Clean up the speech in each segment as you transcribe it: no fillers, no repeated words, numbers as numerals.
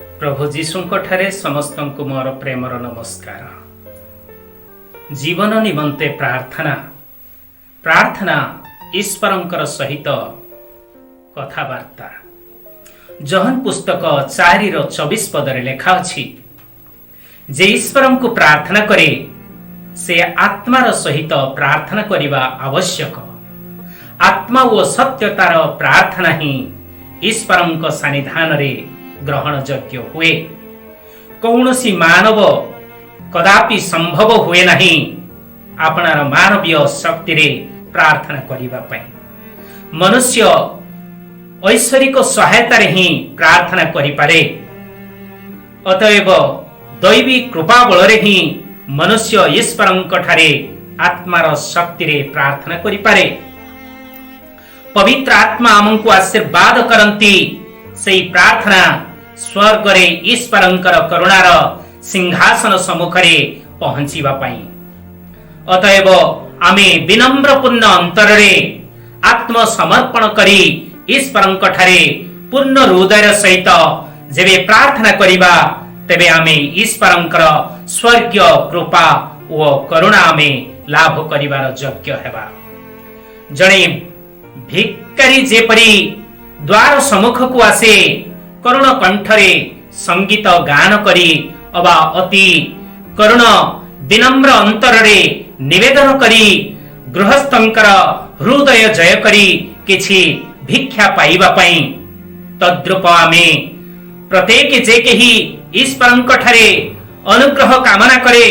ପ୍ରଭୁ ଯୀଶୁଙ୍କଠାରେ ସମସ୍ତଙ୍କୁ ମୋର ପ୍ରେମର ନମସ୍କାର। ଜୀବନ ନିମନ୍ତେ ପ୍ରାର୍ଥନା। ପ୍ରାର୍ଥନା ଈଶ୍ୱରଙ୍କର ସହିତ କଥାବାର୍ତ୍ତା। ଯୋହନ ପୁସ୍ତକ 4ର 24 ପଦରେ ଲେଖା ଅଛି, ଯେ ଈଶ୍ୱରଙ୍କୁ ପ୍ରାର୍ଥନା କରେ, ସେ ଆତ୍ମାର ସହିତ ପ୍ରାର୍ଥନା କରିବା ଆବଶ୍ୟକ। ଆତ୍ମା ଓ ସତ୍ୟତାର ପ୍ରାର୍ଥନା ହିଁ ଈଶ୍ୱରଙ୍କ ସାନ୍ନିଧାନରେ ଗ୍ରହଣଯୋଗ୍ୟ ହୁଏ। କୌଣସି ମାନବ କଦାପି ସମ୍ଭବ ହୁଏ ନାହିଁ ଆପଣାର ମାନବୀୟ ଶକ୍ତିରେ ପ୍ରାର୍ଥନା କରିବା ପାଇଁ। ମନୁଷ୍ୟ ଐଶ୍ୱରିକ ସହାୟତାରେ ହିଁ ପ୍ରାର୍ଥନା କରିପାରେ। ଅତଏବ ଦୈବୀ କୃପା ବଳରେ ହିଁ ମନୁଷ୍ୟ ଈଶ୍ୱରଙ୍କ ଠାରେ ଆତ୍ମାର ଶକ୍ତିରେ ପ୍ରାର୍ଥନା କରିପାରେ। ପବିତ୍ର ଆତ୍ମା ଆମକୁ ଆଶୀର୍ବାଦ କରନ୍ତି ସେଇ ପ୍ରାର୍ଥନା ସ୍ୱର୍ଗରେ ଈଶ୍ୱରଙ୍କର କରୁଣାର ସିଂହାସନ ସମ୍ମୁଖରେ ପହଞ୍ଚିବା ପାଇଁ। ଅତଏବ ଆମେ ବିନମ୍ରପୂର୍ଣ୍ଣ ଅନ୍ତରରେ ଆତ୍ମସମର୍ପଣ କରି ଈଶ୍ୱରଙ୍କ ଠାରେ ପୂର୍ଣ୍ଣ ହୃଦୟର ସହିତ ଯେବେ ପ୍ରାର୍ଥନା କରିବା, ତେବେ ଆମେ ଈଶ୍ୱରଙ୍କର ସ୍ୱର୍ଗୀୟ କୃପା ଓ କରୁଣା ଆମେ ଲାଭ କରିବାର ଯୋଗ୍ୟ ହେବା। ଜଣେ ଭିକାରୀ ଯେପରି ଦ୍ୱାର ସମ୍ମୁଖକୁ ଆସେ, କରୁଣ କଣ୍ଠରେ ସଙ୍ଗୀତ ଗାନ କରି ଅବା ଅତି କରୁଣ ବିନମ୍ର ଅନ୍ତରରେ ନିବେଦନ କରି ଗୃହସ୍ଥଙ୍କର ହୃଦୟ ଜୟ କରି କିଛି ଭିକ୍ଷା ପାଇବା ପାଇଁ, ତଦ୍ରୂପ ଆମେ ପ୍ରତ୍ୟେକ ଯେ କେହି ଈଶ୍ୱରଙ୍କ ଠାରେ ଅନୁଗ୍ରହ କାମନା କରେ,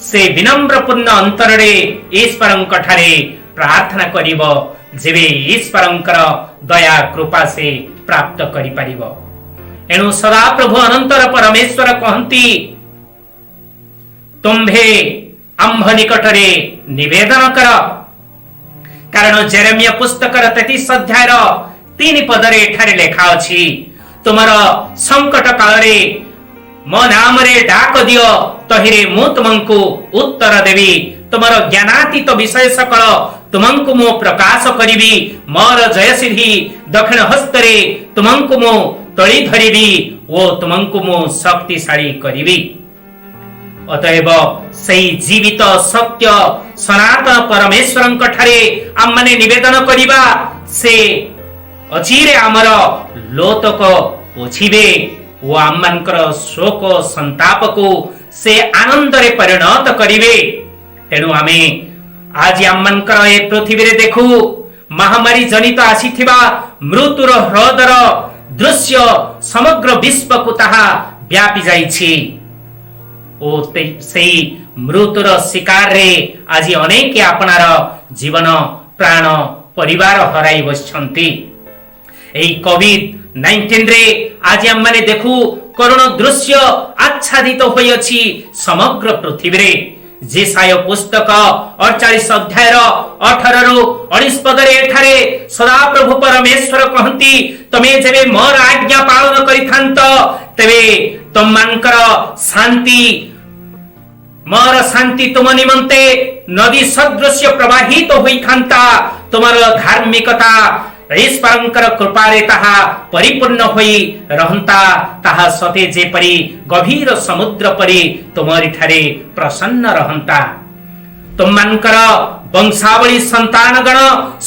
ସେ ବିନମ୍ରପୂର୍ଣ୍ଣ ଅନ୍ତରରେ ଈଶ୍ୱରଙ୍କ ଠାରେ ପ୍ରାର୍ଥନା କରିବ, ଯେବେ ଈଶ୍ୱରଙ୍କର ଦୟା କୃପା ସେ ପ୍ରାପ୍ତ କରିପାରିବ। ଏଣୁ ସଦାପ୍ରଭୁ ଅନନ୍ତର ପରମେଶ୍ୱର କହନ୍ତି, ତୁମ୍ଭେ ଆମ୍ଭ ନିକଟରେ ନିବେଦନ କର। କାରଣ ଜେରେମିୟ ପୁସ୍ତକର 33 ଅଧ୍ୟାୟର 3 ପଦରେ ଏଠାରେ ଲେଖା ଅଛି, ତୁମର ସଙ୍କଟ କାଳରେ ମୋ ନାମରେ ଡାକ ଦିଅ, ତହିଁରେ ମୁଁ ତୁମକୁ ଉତ୍ତର ଦେବି। ତୁମର ଜ୍ଞାନାତୀତ ବିଷୟ ସକଳ ତୁମକୁ ମୁଁ ପ୍ରକାଶ କରିବି। ମୋର ଜୟସିଦ୍ଧି ଦକ୍ଷିଣ ହସ୍ତରେ ତୁମକୁ ମୁଁ ତୋଳି ଧରିବି ଓ ତୁମକୁ ମୁଁ ଶକ୍ତିଶାଳୀ କରିବି। ଅତଏବ ସେଇ ଜୀବିତ ସତ୍ୟ ସନାତନ ପରମେଶ୍ୱରଙ୍କ ଠାରେ ଆମମାନେ ନିବେଦନ କରିବା। ସେ ଅଚିରେ ଆମର ଲୋତକ ପୋଛିବେ ଓ ଆମମାନଙ୍କର ଶୋକ ସନ୍ତାପକୁ ସେ ଆନନ୍ଦରେ ପରିଣତ କରିବେ। ତେଣୁ ଆମେ ଆଜି ଆମମାନଙ୍କର ଏ ପୃଥିବୀରେ ଦେଖୁ, ମହାମାରୀ ଜନିତ ଆସିଥିବା ମୃତ୍ୟୁର ହ୍ରଦର ଦୃଶ୍ୟ ସମଗ୍ର ବିଶ୍ୱକୁ ତାହା ବ୍ୟାପି ଯାଇଛି ଓ ସେଇ ମୃତ୍ୟୁର ଶିକାରରେ ଆଜି ଅନେକ ଆପଣାର ଜୀବନ, ପ୍ରାଣ, ପରିବାର ହରାଇ ବସିଛନ୍ତି। ଏଇ କୋଭିଡ-19ରେ ଆଜି ଆମମାନେ ଦେଖୁ, କରୁଣ ଦୃଶ୍ୟ ଆଚ୍ଛାଦିତ ହୋଇଅଛି ସମଗ୍ର ପୃଥିବୀରେ। ଯିଶାଇୟ ପୁସ୍ତକ 48 ଅଧ୍ୟାୟର 18ରୁ 19 ପଦରେ ଏଠାରେ ସଦାପ୍ରଭୁ ପରମେଶ୍ୱର କହନ୍ତି, ତମେ ଯେବେ ମୋର ଆଜ୍ଞା ପାଳନ କରିଥାନ୍ତ, ତେବେ ତମମାନଙ୍କର ଶାନ୍ତି, ମୋର ଶାନ୍ତି ତୁମ ନିମନ୍ତେ ନଦୀ ସଦୃଶ୍ୟ ପ୍ରବାହିତ ହୋଇଥାନ୍ତା। ତୁମର ଧାର୍ମିକତା ଈଶ୍ୱରଙ୍କର କୃପାରେ ତାହା ପରିପୂର୍ଣ୍ଣ ହୋଇ ରହନ୍ତା। ତାହା ସତେ ଯେପରି ଗଭୀର ସମୁଦ୍ର ପରି ତୁମରି ଠାରେ ପ୍ରସନ୍ନ ରହନ୍ତା। ତୁମମାନଙ୍କର ବଂଶାବଳୀ ସନ୍ତାନଗଣ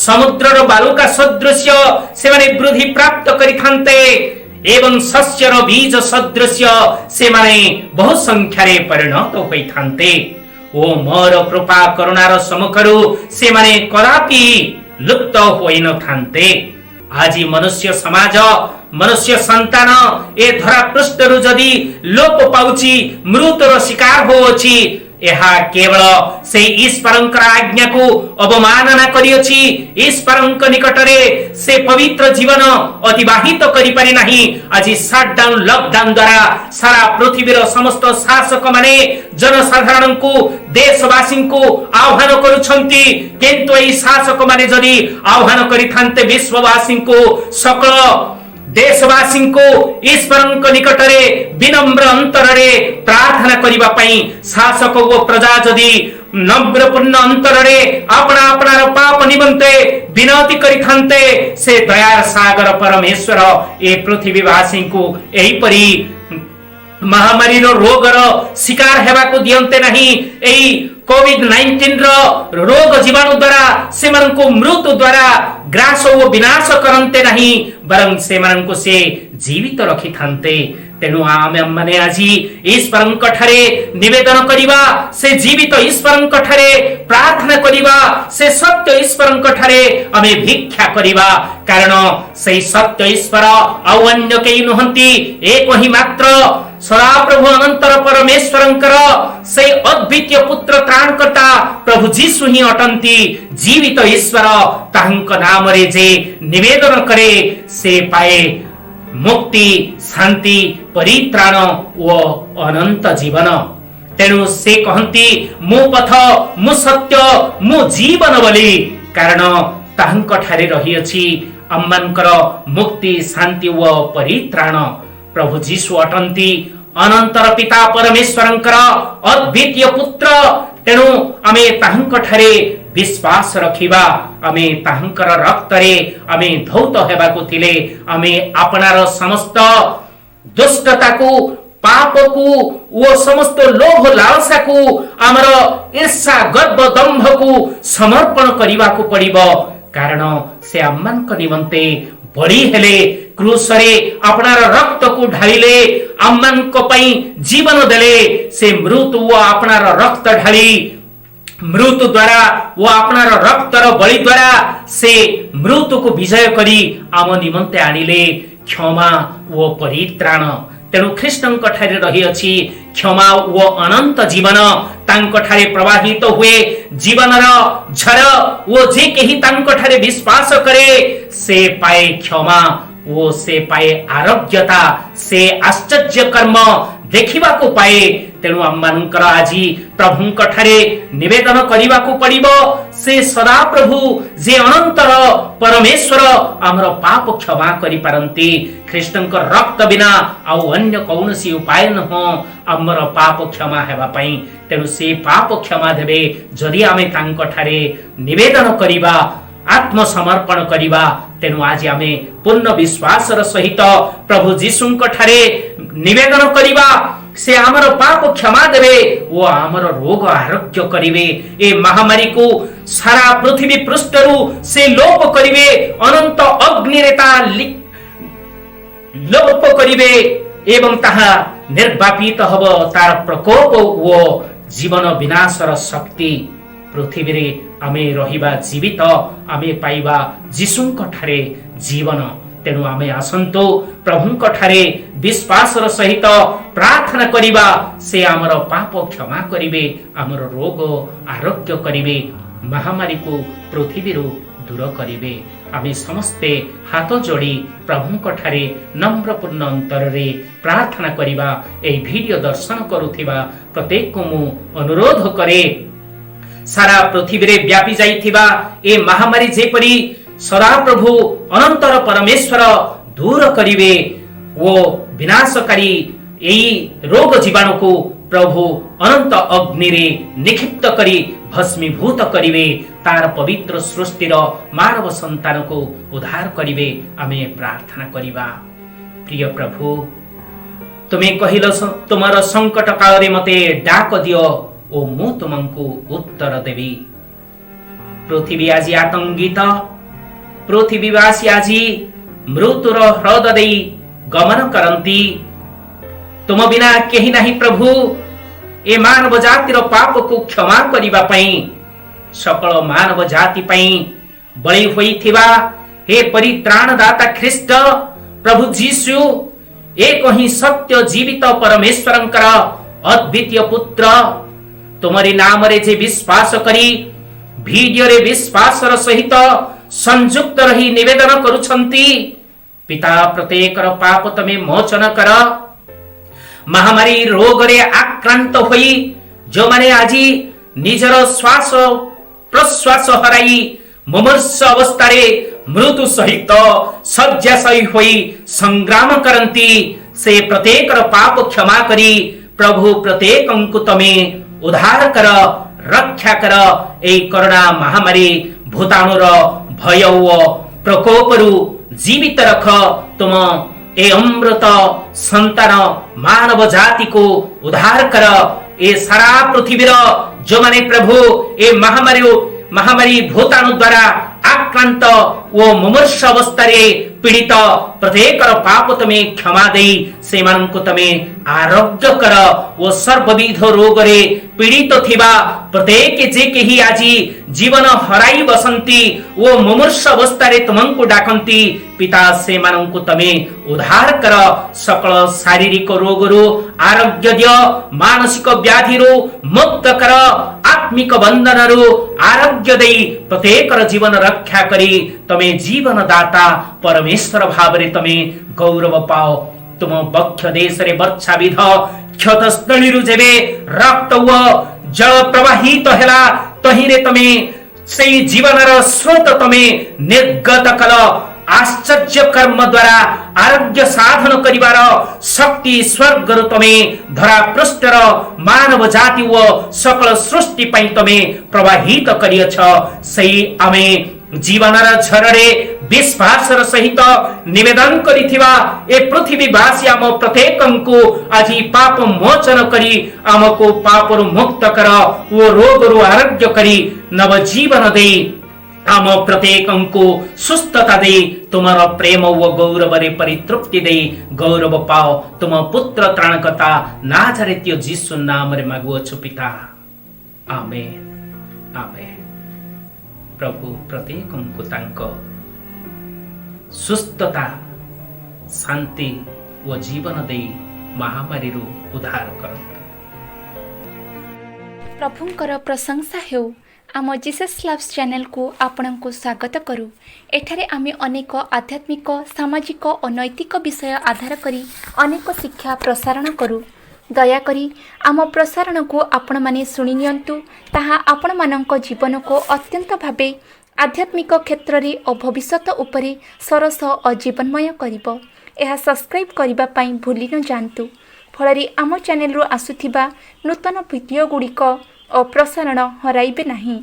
ସମୁଦ୍ରର ବାଲୁକା ସଦୃଶ୍ୟ ସେମାନେ ବୃଦ୍ଧି ପ୍ରାପ୍ତ କରିଥାନ୍ତେ ଏବଂ ଶସ୍ୟର ବୀଜ ସଦୃଶ୍ୟ ସେମାନେ ବହୁ ସଂଖ୍ୟାରେ ପରିଣତ ହୋଇଥାନ୍ତେ ଓ ମୋର କୃପା କରୁଣାର ସମ୍ମୁଖରୁ ସେମାନେ କଦାପି ଲୁପ୍ତ ହୋଇନଥାନ୍ତେ। ଆଜି ମନୁଷ୍ୟ ସମାଜ, ମନୁଷ୍ୟ ସନ୍ତାନ ଏ ଧରା ପୃଷ୍ଠରୁ ଯଦି ଲୋପ ପାଉଛି, ମୃତ୍ୟୁର ଶିକାର ହେଉଅଛି, ଏହା କେବଳ ସେଇ ଈଶ୍ୱରଙ୍କର ଆଜ୍ଞାକୁ ଅବମାନନା କରିଅଛି। ଈଶ୍ୱରଙ୍କ ନିକଟରେ ସେ ପବିତ୍ର ଜୀବନ ଅତିବାହିତ କରିପାରି ନାହିଁ। ଆଜି ସଟଡାଉନ, ଲକଡାଉନ ଦ୍ୱାରା ସାରା ପୃଥିବୀର ସମସ୍ତ ଶାସକ ମାନେ ଜନସାଧାରଣଙ୍କୁ, ଦେଶବାସୀଙ୍କୁ ଆହ୍ୱାନ କରୁଛନ୍ତି। କିନ୍ତୁ ଏହି ଶାସକ ମାନେ ଯଦି ଆହ୍ୱାନ କରିଥାନ୍ତେ ବିଶ୍ୱବାସୀଙ୍କୁ, ସକଳ ଦେଶବାସୀଙ୍କୁ ଈଶ୍ୱରଙ୍କ ନିକଟରେ ବିନମ୍ର ଅନ୍ତରରେ ପ୍ରାର୍ଥନା କରିବା ପାଇଁ, ଶାସକ ଓ ପ୍ରଜା ଯଦି ନମ୍ରପୂର୍ଣ୍ଣ ଅନ୍ତରରେ ଆପଣା ଆପଣାର ପାପ ନିମନ୍ତେ ବିନତି କରିଥାନ୍ତେ, ସେ ଦୟାର ସାଗର ପରମେଶ୍ୱର ଏ ପୃଥିବୀବାସୀଙ୍କୁ ଏହିପରି ମହାମାରୀର ରୋଗର ଶିକାର ହେବାକୁ ଦିଅନ୍ତେ ନାହିଁ। ଏଇ କୋଭିଡ-19 ର ରୋଗ ଜୀବାଣୁ ଦ୍ୱାରା ସେମାନଙ୍କୁ ମୃତ୍ୟୁ ଦ୍ୱାରା ଗ୍ରାସ ଓ ବିନାଶ କରନ୍ତେ ନାହିଁ, ବରଂ ସେମାନଙ୍କୁ ସେ ଜୀବିତ ରଖିଥାନ୍ତେ। ତେଣୁ ଆମେ ମାନେ ଆଜି ଈଶ୍ୱରଙ୍କ ଠାରେ ନିବେଦନ କରିବା, ସେ ଜୀବିତ ଈଶ୍ୱରଙ୍କ ଠାରେ ପ୍ରାର୍ଥନା କରିବା, ସେ ସତ୍ୟ ଈଶ୍ୱରଙ୍କ ଠାରେ ଆମେ ଭିକ୍ଷା କରିବା। କାରଣ ସେଇ ସତ୍ୟ ଈଶ୍ୱର ଆଉ ଅନ୍ୟ କେହି ନୁହନ୍ତି, ଏକ ହିଁ ମାତ୍ର ସଦାପ୍ରଭୁ ଅନନ୍ତର ପରମେଶ୍ୱରଙ୍କର ସେଇ ଅଦ୍ୱିତୀୟ ପୁତ୍ର ତ୍ରାଣକର୍ତ୍ତା ପ୍ରଭୁ ଯୀଶୁ ହିଁ ଅଟନ୍ତି ଜୀବିତ ଈଶ୍ୱର। ତାହାଙ୍କ ନାମରେ ଯେ ନିବେଦନ କରେ, ସେ ପାଏ ମୁକ୍ତି, ଶାନ୍ତି, ପରିତ୍ରାଣ ଓ ଅନନ୍ତ ଜୀବନ। ତେଣୁ ସେ କହନ୍ତି, "ମୁଁ ପଥ, ମୁଁ ସତ୍ୟ, ମୁଁ ଜୀବନ" ବୋଲି। କାରଣ ତାହାଙ୍କ ଠାରେ ରହିଅଛି ଆମମାନଙ୍କର ମୁକ୍ତି, ଶାନ୍ତି ଓ ପରିତ୍ରାଣ। ପ୍ରଭୁ ଯୀଶୁ ଅଟନ୍ତି ଅନନ୍ତର ପିତା ପରମେଶ୍ୱରଙ୍କର ଅଦ୍ୱିତୀୟ ପୁତ୍ର। ତେଣୁ ଆମେ ତାହାଙ୍କ ଠାରେ ବିଶ୍ୱାସ ରଖିବା। ଆମେ ତାହାଙ୍କର ରକ୍ତରେ ଆମେ ଧୌତ ହେବାକୁ ଥିଲେ ଆମେ ଆପଣାର ସମସ୍ତ ଦୁଷ୍ଟତାକୁ, ପାପକୁ ଓ ସମସ୍ତ ଲୋଭ ଲାଳସାକୁ, ଆମର ଈର୍ଷା, ଗର୍ବ, ଦମ୍ଭକୁ ସମର୍ପଣ କରିବାକୁ ପଡ଼ିବ। କାରଣ ସେ ଆମମାନଙ୍କ ନିମନ୍ତେ ବଳି ହେଲେ, କ୍ରୁଶରେ ଆପଣାର ରକ୍ତକୁ ଢାଳିଲେ, ଆମମାନଙ୍କ ପାଇଁ ଜୀବନ ଦେଲେ। ସେ ମୃତ୍ୟୁ ଓ ଆପଣାର ରକ୍ତ ଢାଳି, ମୃତ୍ୟୁ ଦ୍ୱାରା ଓ ଆପଣାର ରକ୍ତର ବଳି ଦ୍ୱାରା ସେ ମୃତ୍ୟୁକୁ ବିଜୟ କରି ଆମ ନିମନ୍ତେ ଆଣିଲେ କ୍ଷମା ଓ ପରିତ୍ରାଣ। ତେଣୁ ଖ୍ରୀଷ୍ଟଙ୍କ ଠାରେ ରହିଅଛି କ୍ଷମା ଓ ଅନନ୍ତ ଜୀବନ। ତାଙ୍କ ଠାରେ ପ୍ରବାହିତ ହୁଏ ଜୀବନର ଝର ଓ ଯେ କେହି ତାଙ୍କ ଠାରେ ବିଶ୍ୱାସ କରେ, ସେ ପାଏ କ୍ଷମା ଓ ସେ ପାଏ ଆରୋଗ୍ୟତା, ସେ ଆଶ୍ଚର୍ଯ୍ୟ କର୍ମ ଦେଖିବାକୁ ପାଏ। ତେଣୁ ଆମମାନଙ୍କର ଆଜି ପ୍ରଭୁଙ୍କ ଠାରେ ନିବେଦନ କରିବାକୁ ପଡ଼ିବ। ସେ ସଦାପ୍ରଭୁ ଯେ ଅନନ୍ତର ପରମେଶ୍ୱର ଆମର ପାପ କ୍ଷମା କରିପାରନ୍ତି। ଖ୍ରୀଷ୍ଟଙ୍କ ରକ୍ତ ବିନା ଆଉ ଅନ୍ୟ କୌଣସି ଉପାୟ ନୁହଁ ଆମର ପାପ କ୍ଷମା ହେବା ପାଇଁ। ତେଣୁ ସେ ପାପ କ୍ଷମା ଦେବେ, ଯଦି ଆମେ ତାଙ୍କ ଠାରେ ନିବେଦନ କରିବା, ଆତ୍ମସମର୍ପଣ କରିବା। ତେଣୁ ଆଜି ଆମେ ପୂର୍ଣ୍ଣ ବିଶ୍ୱାସର ସହିତ ପ୍ରଭୁ ଯୀଶୁଙ୍କ ଠାରେ ନିବେଦନ କରିବା। ସେ ଆମର ପାପ କ୍ଷମା ଦେବେ ଓ ଆମର ରୋଗ ଆରୋଗ୍ୟ କରିବେ। ଏ ମହାମାରୀକୁ ସାରା ପୃଥିବୀ ପୃଷ୍ଠରୁ ସେ ଲୋପ କରିବେ, ଅନନ୍ତ ଅଗ୍ନିରେ ତା ଲୋପ କରିବେ ଏବଂ ତାହା ନିର୍ବାପିତ ହବ, ତାର ପ୍ରକୋପ ଓ ଜୀବନ ବିନାଶର ଶକ୍ତି। ପୃଥିବୀରେ ଆମେ ରହିବା ଜୀବିତ, ଆମେ ପାଇବା ଯୀଶୁଙ୍କ ଠାରେ ଜୀବନ। ତେଣୁ ଆମେ ଆସନ୍ତୁ, ପ୍ରଭୁଙ୍କ ଠାରେ ବିଶ୍ୱାସର ସହିତ ପ୍ରାର୍ଥନା କରିବା। ସେ ଆମର ପାପ କ୍ଷମା କରିବେ, ଆମର ରୋଗ ଆରୋଗ୍ୟ କରିବେ, ମହାମାରୀକୁ ପୃଥିବୀରୁ ଦୂର କରିବେ। ଆମେ ସମସ୍ତେ ହାତ ଯୋଡ଼ି ପ୍ରଭୁଙ୍କ ଠାରେ ନମ୍ରପୂର୍ଣ୍ଣ ଅନ୍ତରରେ ପ୍ରାର୍ଥନା କରିବା। ଏହି ଭିଡ଼ିଓ ଦର୍ଶନ କରୁଥିବା ପ୍ରତ୍ୟେକକୁ ମୁଁ ଅନୁରୋଧ କରେ, ସାରା ପୃଥିବୀରେ ବ୍ୟାପି ଯାଇଥିବା ଏ ମହାମାରୀ ଯେପରି ସଦାପ୍ରଭୁ ଅନନ୍ତର ପରମେଶ୍ୱର ଦୂର କରିବେ ଓ ବିନାଶକାରୀ ଏଇ ରୋଗ ଜୀବାଣୁକୁ ପ୍ରଭୁ ଅନନ୍ତ ଅଗ୍ନିରେ ନିକ୍ଷିପ୍ତ କରି ଭସ୍ମୀଭୂତ କରିବେ, ତାର ପବିତ୍ର ସୃଷ୍ଟିର ମାନବ ସନ୍ତାନକୁ ଉଦ୍ଧାର କରିବେ। ଆମେ ପ୍ରାର୍ଥନା କରିବା। ପ୍ରିୟ ପ୍ରଭୁ, ତୁମେ କହିଲ, ତୁମର ସଙ୍କଟ କାଳରେ ମତେ ଡାକ ଦିଅ ଓ ମୁଁ ତୁମକୁ ଉତ୍ତର ଦେବି। ପୃଥିବୀ ଆଜି ଆତଙ୍କିତ। ପୃଥିବୀବାସୀ ଆଜି ମୃତ୍ୟୁର ହ୍ରଦ ଦେଇ ଗମନ କରନ୍ତି। ତୁମ ବିନା କେହି ନାହିଁ ପ୍ରଭୁ, ଏ ମାନବ ଜାତିର ପାପକୁ କ୍ଷମା କରିବା ପାଇଁ। ସକଳ ମାନବ ଜାତି ପାଇଁ ବଳି ହୋଇଥିବା ହେ ପରିତ୍ରାଣଦାତା ଖ୍ରୀଷ୍ଟ ପ୍ରଭୁ ଯୀଶୁ, ଏକ ହିଁ ସତ୍ୟ ଜୀବିତ ପରମେଶ୍ୱରଙ୍କର ଅଦ୍ୱିତୀୟ ପୁତ୍ର, ତୁମରି ନାମରେ ଯେ ବିଶ୍ୱାସ କରି ଭିଡିଓରେ ବିଶ୍ୱାସର ସହିତ ସଂଯୁକ୍ତ ରହି ନିବେଦନ କରୁଛନ୍ତି, ପିତା, ପ୍ରତ୍ୟେକର ପାପ ତମେ ମୋଚନ କର। ମହାମାରୀ ରୋଗରେ ଆକ୍ରାନ୍ତ ହୋଇ ଯେଉଁମାନେ ଆଜି ନିଜର ଶ୍ୱାସ ପ୍ରଶ୍ୱାସ ହରାଇ ମୁମୂର୍ଷ ଅବସ୍ଥାରେ ମୃତ୍ୟୁ ସହିତ ଶଯ୍ୟାଶାୟୀ ହୋଇ ସଂଗ୍ରାମ କରନ୍ତି, ସେ ପ୍ରତ୍ୟେକର ପାପ କ୍ଷମା କରି ପ୍ରଭୁ, ପ୍ରତ୍ୟେକଙ୍କୁ ତମେ ଉଦ୍ଧାର କର, ରକ୍ଷା କର। ଏଇ କରୋନା ମହାମାରୀ ଭୂତାଣୁର ଭୟ ଓ ପ୍ରକୋପରୁ ଜୀବିତ ରଖ। ତୁମ ଏ ଅମୃତ ସନ୍ତାନ ମାନବ ଜାତିକୁ ଉଦ୍ଧାର କର। ଏ ସାରା ପୃଥିବୀର ଯେଉଁମାନେ ପ୍ରଭୁ ଏ ମହାମାରୀ ଭୂତାଣୁ ଦ୍ୱାରା ଆକ୍ରାନ୍ତ ଓ ମୁମୂର୍ଷ ଅବସ୍ଥାରେ ପୀଡ଼ିତ, ପ୍ରତ୍ୟେକର ପାପ ତମେ କ୍ଷମା ଦେଇ ସେମାନଙ୍କୁ ତମେ ଆରୋଗ୍ୟ କର ଓ ସର୍ବବିଧ ରୋଗରେ ପୀଡ଼ିତ ଥିବା ପ୍ରତ୍ୟେକ ଯେ କେହି ଆଜି ଜୀବନ ହରାଇ ବସନ୍ତି ଓ ମୁମୂର୍ଷ ଅବସ୍ଥାରେ ତୁମକୁ ଡାକନ୍ତି, ପିତା, ସେମାନଙ୍କୁ ତମେ ଉଦ୍ଧାର କର। ସକଳ ଶାରୀରିକ ରୋଗରୁ ଆରୋଗ୍ୟ ଦିଅ, ମାନସିକ ବ୍ୟାଧିରୁ ମୁକ୍ତ କର, ଆତ୍ମିକ ବନ୍ଧନରୁ ଆରୋଗ୍ୟ ଦେଇ ପ୍ରତ୍ୟେକର ଜୀବନ ରକ୍ଷା କରି ତମେ ଜୀବନ ଦାତା ପରମେଶ୍ୱର ଭାବରେ ତମେ ଗୌରବ ପାଅ। ତୁମ ବକ୍ଷ ଦେଶରେ ବର୍ଚ୍ଛାବିଦ୍ଧ କ୍ଷତସ୍ଥଳୀରୁ ଯେବେ ରକ୍ତ ଓ ଜଳ ପ୍ରବାହିତ ହେଲା, ତହିଁରେ ତମେ ସେଇ ଜୀବନର ସ୍ରୋତ ତମେ ନିର୍ଗତ କଲ। ଆଶ୍ଚର୍ଯ୍ୟ କର୍ମ ଦ୍ୱାରା ଆରୋଗ୍ୟ ସାଧନ କରିବାର ଶକ୍ତି ସ୍ୱର୍ଗରୁ ତମେ ଧରା ପୃଷ୍ଠର ମାନବ ଜାତି ଓ ସକଳ ସୃଷ୍ଟି ପାଇଁ ତମେ ପ୍ରବାହିତ କରିଅଛ। ସେଇ ଆମେ ଜୀବନର ଝରରେ ବିଶ୍ୱାସର ସହିତ ନିବେଦନ କରିଥିବା ଏ ପୃଥିବୀବାସୀ ଆମ ପ୍ରତ୍ୟେକଙ୍କୁ ଆଜି ପାପ ମୋଚନ କରି ଆମକୁ ପାପରୁ ମୁକ୍ତ କର ଓ ରୋଗରୁ ଆରୋଗ୍ୟ କରି ନବଜୀବନ ଦେଇ ଆମ ପ୍ରତ୍ୟେକଙ୍କୁ ସୁସ୍ଥତା ଦେଇ ତୁମର ପ୍ରେମ ଓ ଗୌରବରେ ପରିତୃପ୍ତି ଦେଇ ଗୌରବ ପାଅ। ତୁମ ପୁତ୍ର ତ୍ରାଣକର୍ତ୍ତା ନାଜାରେତୀୟ ଯୀଶୁ ନାମରେ ମାଗୁଅଛୁ ପିତା, ଆମେନ, ଆମେନ। ପ୍ରଭୁ ପ୍ରତ୍ୟେକଙ୍କୁ ତାଙ୍କ ସୁସ୍ଥତା, ଶାନ୍ତି ଓ ଜୀବନ ଦେଇ ମହାମାରୀରୁ ଉଦ୍ଧାର କରନ୍ତୁ। ପ୍ରଭୁଙ୍କର ପ୍ରଶଂସା ହେଉ। ଆମ ଜିସସ୍ ଲଭ୍ସ ଚ୍ୟାନେଲକୁ ଆପଣଙ୍କୁ ସ୍ୱାଗତ କରୁ। ଏଠାରେ ଆମେ ଅନେକ ଆଧ୍ୟାତ୍ମିକ, ସାମାଜିକ ଓ ନୈତିକ ବିଷୟ ଆଧାର କରି ଅନେକ ଶିକ୍ଷା ପ୍ରସାରଣ କରୁ। ଦୟାକରି ଆମ ପ୍ରସାରଣକୁ ଆପଣମାନେ ଶୁଣି ନିଅନ୍ତୁ। ତାହା ଆପଣମାନଙ୍କ ଜୀବନକୁ ଅତ୍ୟନ୍ତ ଭାବେ ଆଧ୍ୟାତ୍ମିକ କ୍ଷେତ୍ରରେ ଓ ଭବିଷ୍ୟତ ଉପରେ ସରସ ଓ ଜୀବନମୟ କରିବ। ଏହା ସବସ୍କ୍ରାଇବ୍ କରିବା ପାଇଁ ଭୁଲି ନ ଯାଆନ୍ତୁ, ଫଳରେ ଆମ ଚ୍ୟାନେଲରୁ ଆସୁଥିବା ନୂତନ ଭିଡ଼ିଓ ଗୁଡ଼ିକ ଓ ପ୍ରସାରଣ ହରାଇବେ ନାହିଁ।